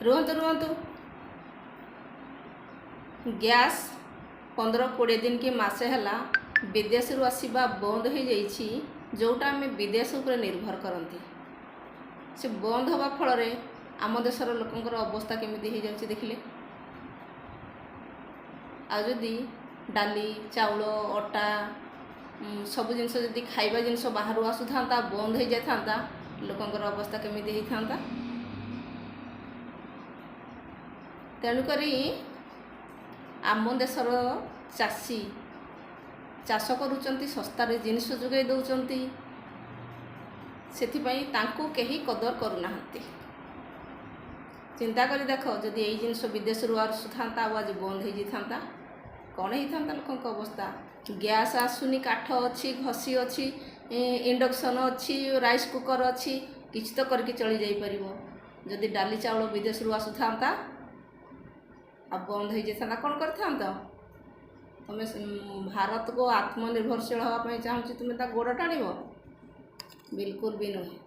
ରୁହନ୍ତୁ ରୁହନ୍ତୁ। ଗ୍ୟାସ୍ 15-20 ଦିନ କି ମାସେ ହେଲା ବିଦେଶରୁ ଆସିବା ବନ୍ଦ ହୋଇଯାଇଛି। ଯେଉଁଟା ଆମେ ବିଦେଶ ଉପରେ ନିର୍ଭର କରନ୍ତି, ସେ ବନ୍ଦ ହେବା ଫଳରେ ଆମ ଦେଶର ଲୋକଙ୍କର ଅବସ୍ଥା କେମିତି ହେଇଯାଉଛି ଦେଖିଲେ। ଆଉ ଯଦି ଡାଲି, ଚାଉଳ, ଅଟା ସବୁ ଜିନିଷ, ଯଦି ଖାଇବା ଜିନିଷ ବାହାରୁ ଆସୁଥାନ୍ତା, ବନ୍ଦ ହେଇଯାଇଥାନ୍ତା, ଲୋକଙ୍କର ଅବସ୍ଥା କେମିତି ହେଇଥାନ୍ତା? ତେଣୁକରି ଆମ ଦେଶର ଚାଷୀ ଚାଷ କରୁଛନ୍ତି, ଶସ୍ତାରେ ଜିନିଷ ଯୋଗାଇ ଦେଉଛନ୍ତି, ସେଥିପାଇଁ ତାଙ୍କୁ କେହି କଦର କରୁନାହାନ୍ତି। ଚିନ୍ତା କରି ଦେଖ, ଯଦି ଏଇ ଜିନିଷ ବିଦେଶରୁ ଆସୁଥାନ୍ତା ଆଉ ଆଜି ବନ୍ଦ ହେଇଯାଇଥାନ୍ତା, କ'ଣ ହେଇଥାନ୍ତା ଲୋକଙ୍କ ଅବସ୍ଥା? ଗ୍ୟାସ୍ ଆସୁନି, କାଠ ଅଛି, ଘଷି ଅଛି, ଇଣ୍ଡକ୍ସନ୍ ଅଛି, ରାଇସ୍ କୁକର୍ ଅଛି, କିଛି ତ କରିକି ଚଳି ଯାଇପାରିବ। ଯଦି ଡାଲି ଚାଉଳ ବିଦେଶରୁ ଆସୁଥାନ୍ତା ଆଉ ବନ୍ଦ ହେଇଯାଇଥାନ୍ତା, କ'ଣ କରିଥାନ୍ତ ତମେ? ଭାରତକୁ ଆତ୍ମନିର୍ଭରଶୀଳ ହେବା ପାଇଁ ଚାହୁଁଛି, ତୁମେ ତା ଗୋଡ଼ ଟାଣିବ? ବିଲକୁଲ ବି ନୁହେଁ।